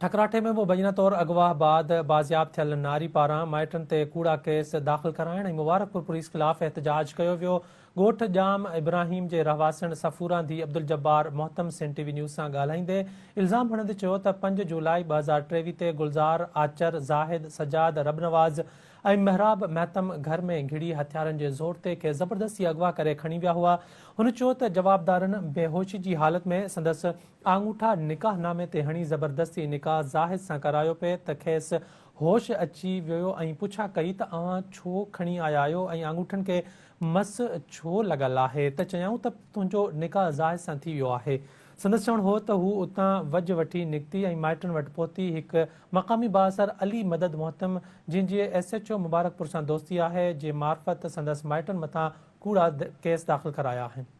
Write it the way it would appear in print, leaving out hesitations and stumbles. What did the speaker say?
ٺڪراٺي ۾ مبينا طور اغوا بعد بازياب ٿيل ناري پاران مائٽن تي ڪوڙا ڪيس داخل ڪرائڻ ۽ مبارڪپور پوليس خلاف احتجاج ڪيو ويو. ڳوٺ ڄام ابراهيم جي رهواسڻ صفوران ڌي عبدالجبار مهتم سين ٽي وي نيوز سان ڳالهائيندي الزام هڻندي چيو ته پنج جولاء 2023 تي گلزار، آچر، زاهد، سجاد، ربنواز ۽ محراب مهتم گهر ۾ گهڙي هٿيارن جي زور تي کيس زبردستي اغوا ڪري کڻي ويا هئا. هن چيو ته جوابدارن بيهوشي جي حالت ۾ سندس آڱوٺا نڪاح نامي تي هڻي زبردستي نڪاح زاهد سان ڪرايو پئي ته کيس هوش اچي ويو ۽ پڇا ڪئي ته اوهان ڇو کڻي آيا آهيو ۽ آڱوٺن کي مس ڇو لڳل آهي ته چيائون ته تنهنجو نڪاح زاهد سان ٿي ويو آهي. سندس چوڻ هو ته هو اتان وجهه وٺي نڪتي ۽ مائٽن وٽ پهتي هڪ مقامي بااثر علي مدد مهتم جنهن جي ايس ايڇ او مبارڪپور سان دوستي آهي جي معرفت سندس مائٽن مٿان ڪوڙا ڪيس داخل ڪرايا آهن.